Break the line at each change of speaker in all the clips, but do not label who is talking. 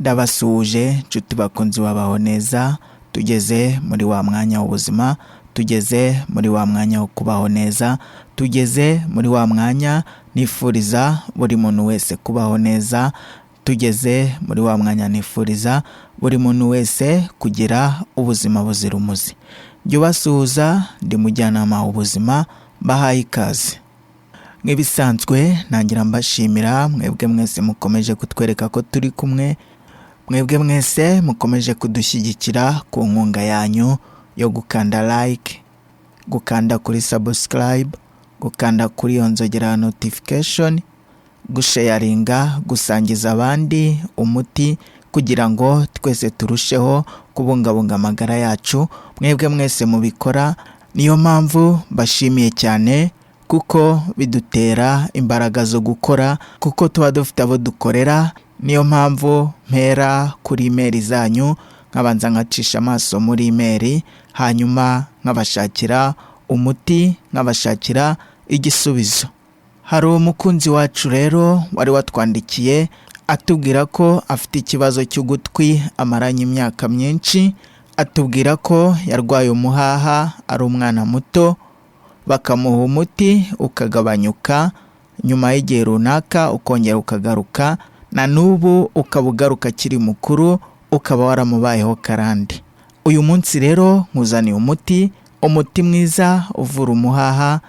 Ndabasuhuje nshuti bakunzi babaho neza, tugeze muri wa mwanya w'ubuzima, tugeze muri wa mwanya wo kubaho neza, tugeze muri wa mwanya nifuriza buri muntu wese kubaho neza, tugeze muri wa mwanya nifuriza buri muntu wese kugira ubuzima buzira umuze. Jya ubasuhuza, ndi mujyanama w'ubuzima, mbahaye ikaze. Nk'ibisanzwe ntangira mbashimira mwebwe mwese mukomeje kutwereka ko turi kumwe, mwebwe mwese mukomeje kudushyigikira ku nkunga yanyu yo gukanda like, gukanda kuri subscribe, gukanda kuri iyo nzogera ya notification, gusharinga, gusangiza abandi umuti kugira ngo twese turusheho kubungabunga amagara yacu. Mwebwe mwese mubikora, niyo mpamvu mbashimiye cyane kuko bidutera imbaraga zo gukora, kuko tuba dufite abo dukorera. Niyo mpamvu mpera kuri email zanyu, nkabanza nkacisha amaso muri email, hanyuma nkabashakira umuti, nkabashakira igisubizo. Hari umukunzi wacu rero wari watwandikiye atubwira ko afite ikibazo cy'ugutwi amaranye imyaka myinshi, atubwira ko yarwaye umuhaha ari umwana muto, bakamuha umuti ukagabanyuka, nyuma y'igihe runaka ukongera ukagaruka, na n'ubu ukaba ugaruka akiri mukuru, ukaba waramubayeho karande. Uyu munsi rero nkuzaniye umuti, umuti mwiza uvura umuhaha,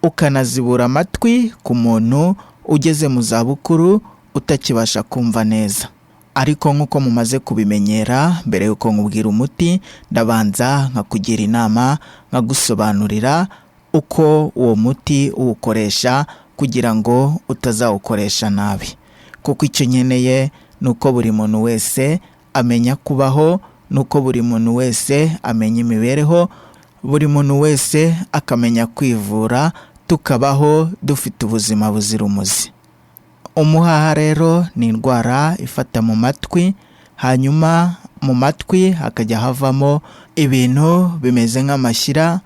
ukanazibura amatwi ku muntu ugeze mu zabukuru utakibasha kumva neza. Ariko nk'uko mumaze kubimenyera, mbere y'uko nkubwira umuti, ndabanza nkakugira inama, nkagusobanurira uko uwo muti uwukoresha kugira ngo utazawukoresha nabi. Kuko icyo nkeneye ni uko buri muntu wese amenya kubaho, ni uko buri muntu wese amenya imibereho, buri muntu wese akamenya kwivura, tukabaho dufite ubuzima buzira umuze. Umuhaha rero ni indwara ifata mu matwi, hanyuma mu matwi hakajya havamo ibintu bimeze nk'amashyira,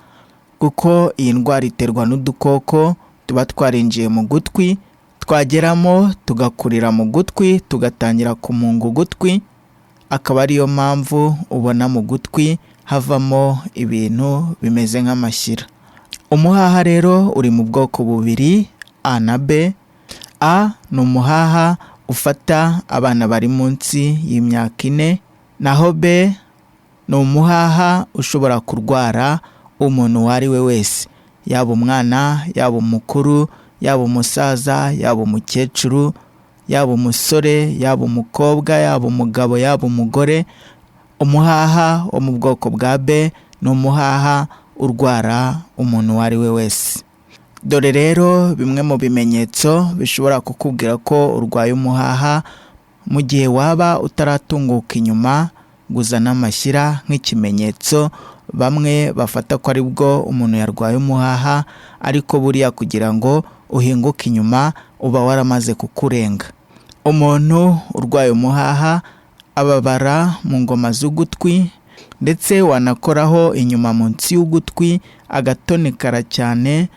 kuko iyi ndwara iterwa n'udukoko tuba twarinjiye mu gutwi, twageramo tugakurira mu gutwi, tugatangira kumunga ugutwi, akaba ariyo mpamvu ubona mu gutwi havamo ibintu bimeze nk'amashyira. Umuhaha rero uri mu bwoko bubiri, A na B. A ni umuhaha ufata abana bari munsi y'imyaka 4, naho B ni umuhaha ushobora kurwara umuntu uwo ari we wese, yaba umwana, yaba umukuru, yaba umusaza, yaba umukecuru, yaba umusore, yaba umukobwa, yaba umugabo, yaba umugore. Umuhaha wo mu bwoko bwa B ni umuhaha urwara umuntu uwo ari we wese. Dore rero bimwe mu bimenyetso bishobora kukubwira ko urwaye umuhaha mu gihe waba utaratunguka inyuma ngo uzane amashyira nk'ikimenyetso bamwe bafata ko ari bwo umuntu yarwaye umuhaha, ariko buriya kugira ngo uhinguke inyuma uba waramaze kukurenga. Umuntu urwaye umuhaha ababara mu ngoma z'ugutwi, ndetse wanakoraho inyuma munsi y'ugutwi agatonekara cyane,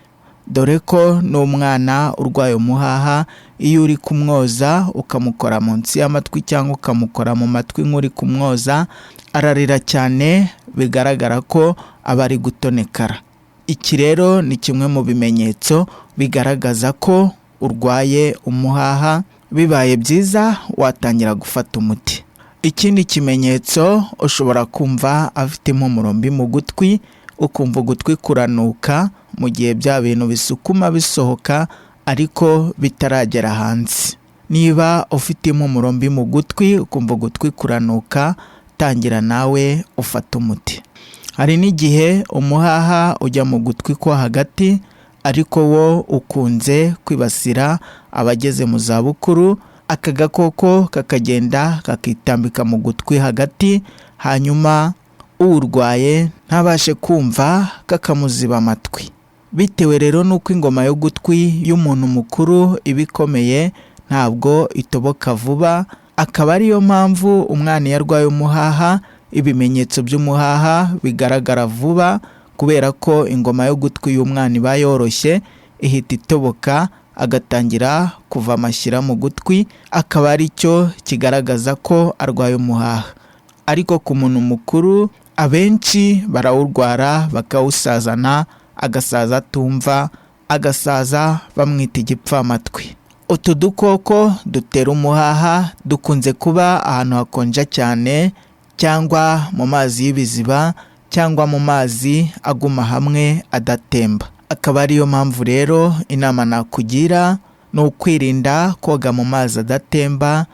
dore ko n'umwana urwaye umuhaha iyo uri kumwoza ukamukora munsi y'amatwi cyangwa ukamukora mu matwi nk'uri kumwoza, ararira cyane, bigaragara ko aba ari gutonekara. Iki rero ni kimwe mu bimenyetso bigaragaza ko urwaye umuhaha, bibaye byiza watangira gufata umuti. Ikindi kimenyetso, ushobora kumva afite impumuro mbi mu gutwi, ukumva ugutwi kuranuka mu gihe bya bintu bisukuma bisohoka ariko bitaragera hanze. Niba ufite impumuro mbi mu gutwi, ukumva ugutwi kuranuka, tangira nawe ufate umuti. Hari n'igihe umuhaha ujya mu gutwi ko hagati, ariko wo ukunze kwibasira abageze mu zabukuru, aka gakoko kakagenda kakitambika mu gutwi hagati, hanyuma urwaye ntabashe kumva, kakamuziba amatwi. Bitewe rero n'uko ingoma y'ugutwi y'umuntu mukuru iba ikomeye, ntabwo itoboka vuba, akaba ariyo mpamvu umwana iyo arwaye umuhaha, ibimenyetso by'umuhaha bigaragara vuba, kubera ko ingoma y'ugutwi y'umwana iba yoroshye, ihita itoboka. agatangira kuva amashyira mu gutwi, akaba ari cyo kigaragaza ko arwaye umuhaha. Ariko ku muntu mukuru abenshi barawurwara bakawusazana, agasaza atumva, agasaza bamwita igipfamatwi. Utu dukoko dutera umuhaha dukunze kuba ahantu hakonja cyane, cyangwa mu mazi y'ibiziba, cyangwa mu mazi aguma hamwe adatemba. Akaba ariyo mpamvu rero inama nakugira ni ukwirinda koga mu mazi adatemba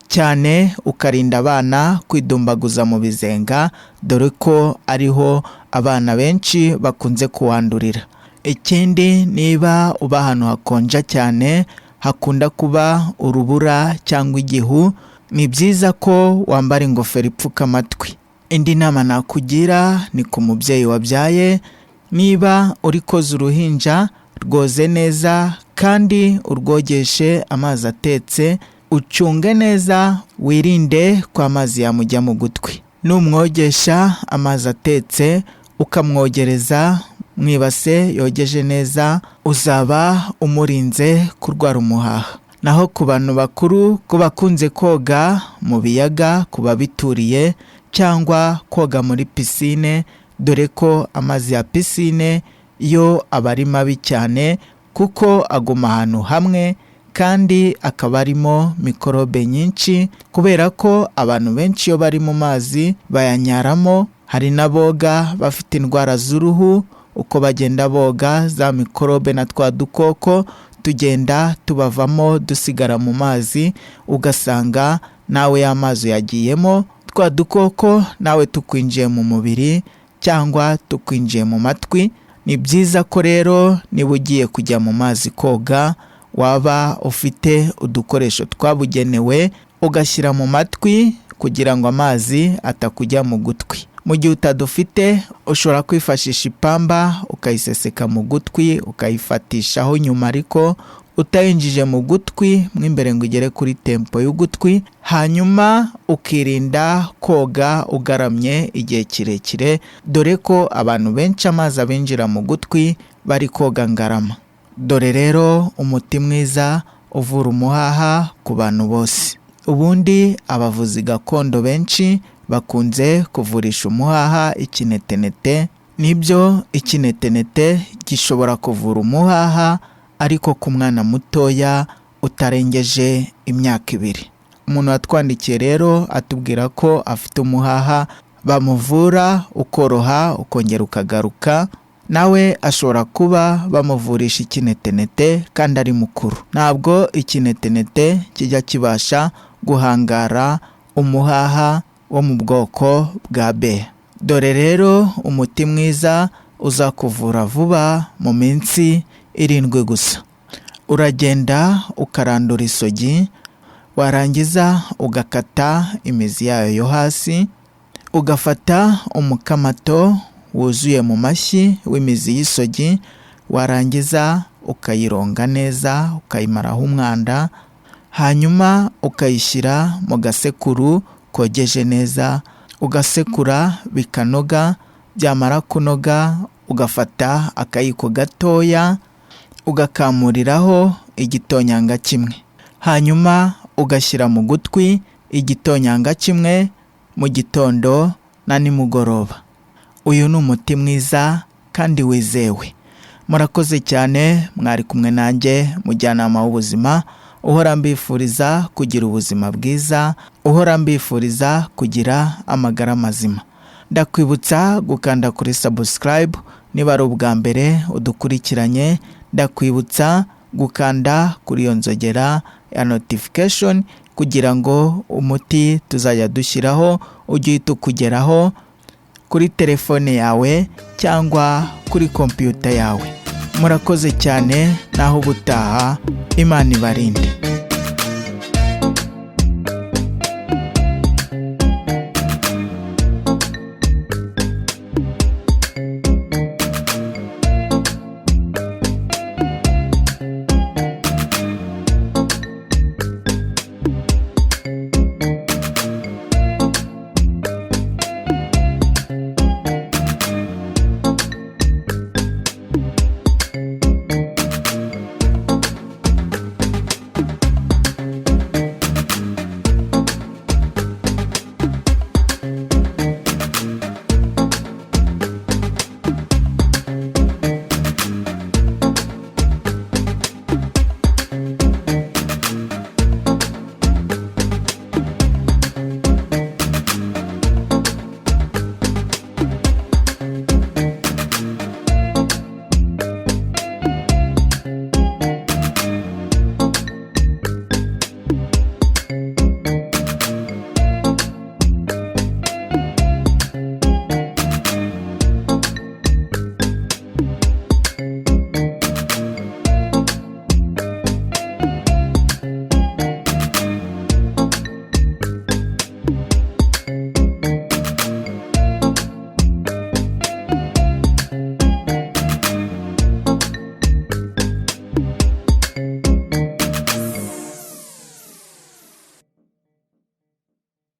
cyane, ukarinda abana kwidumbaguza mu bizenga, dore ko ariho abana benshi bakunze kuwandurira. Ikindi, niba uba ahantu hakonja cyane, hakunda kuba urubura cyangwa igihu, ni byiza ko wambara ingofero ipfuka amatwi. Indi nama nakugira ni ku mubyeyi wabyaye, niba uri koza uruhinja, rwoze neza kandi urwogeshe amazi atetse, ucunge neza wirinde ko amazi yamujya mu gutwi. Numwogesha amazi atetse, ukamwogereza mu ibase yogeje neza, uzaba umurinze kurwara umuhaha. Naho ku bantu bakuru, ku bakunze koga mu biyaga, ku babituriye, cyangwa koga muri pisine, dore ko amazi ya pisine yo aba ari mabi cyane, kuko aguma ahantu hamwe kandi akaba arimo mikorobe nyinshi, kubera ko abantu benshi iyo bari mu mazi bayanyaramo. Hari n'aboga bafite indwara z'uruhu, uko bagenda boga za mikorobe na twa dukoko tugenda tubavamo dusigara mu mazi, ugasanga nawe ya mazi uyagiyemo, twa dukoko nawe tukwinjiye mu mubiri cyangwa tukwinjiye mu matwi. Ni byiza ko rero niba ugiye kujya mu mazi koga, waba ufite udukoresho twabugenewe ugashyira mu matwi kugira ngo amazi atakujya mu gutwi. Mu gihe utadufite, ushobora kwifashisha ipamba ukayiseseka mu gutwi, ukayifatishaho nyuma, ariko utayinjije mu gutwi mo imbere ngo ugere kuri tempo y'ugutwi. Hanyuma ukirinda koga ugaramye igihe kirekire, dore ko abantu benshi amazi abinjira mu gutwi bari koga ngarama. Dore rero umuti mwiza uvura umuhaha ku bantu bose. Ubundi abavuzi gakondo benshi bakunze kuvurisha umuhaha ikinetenete. Nibyo, ikinetenete gishobora kuvura umuhaha, ariko ku mwana mutoya utarengeje imyaka 2. Umuntu watwandikiye rero atubwira ko afite umuhaha bamuvura ukoroha ukongera ukagaruka, nawe ashobora kuba bamuvurisha ikinetenete kandi ari mukuru. Ntabwo ikinetenete kijya kibasha guhangara umuhaha wo mu bwoko bwa B. Dore rero umuti mwiza uzakuvura vuba mu minsi 7 gusa. Uragenda ukarandura isogi, warangiza ugakata imizi yayo yo hasi, ugafata umukamato wuzuye mu mashyi w'imizi y'isogi, warangiza ukayironga neza, ukayimaraho umwanda, hanyuma ukayishyira mu gasekuru kogeje neza, ugasekura bikanoga. Byamara kunoga, ugafata akayiko gatoya ugakamuriraho igitonyanga kimwe, hanyuma ugashyira mu gutwi igitonyanga kimwe mu gitondo na nimugoroba. Uyu ni umuti mwiza kandi wizewe. Murakoze cyane, mwari kumwe nanjye mujyanama w'ubuzima, uhora mbifuriza kugira ubuzima bwiza, uhora mbifuriza kugira amagara mazima. Ndakwibutsa gukanda kuri subscribe niba ari ubwa mbere udukurikiranye, ndakwibutsa gukanda kuri iyo nzogera ya notification kugira ngo umuti tuzajya dushyiraho ujye uhita ukugeraho kuri telefone yawe cyangwa kuri kompiyuta yawe. Murakoze cyane, naho ubutaha, Imana ibarinde.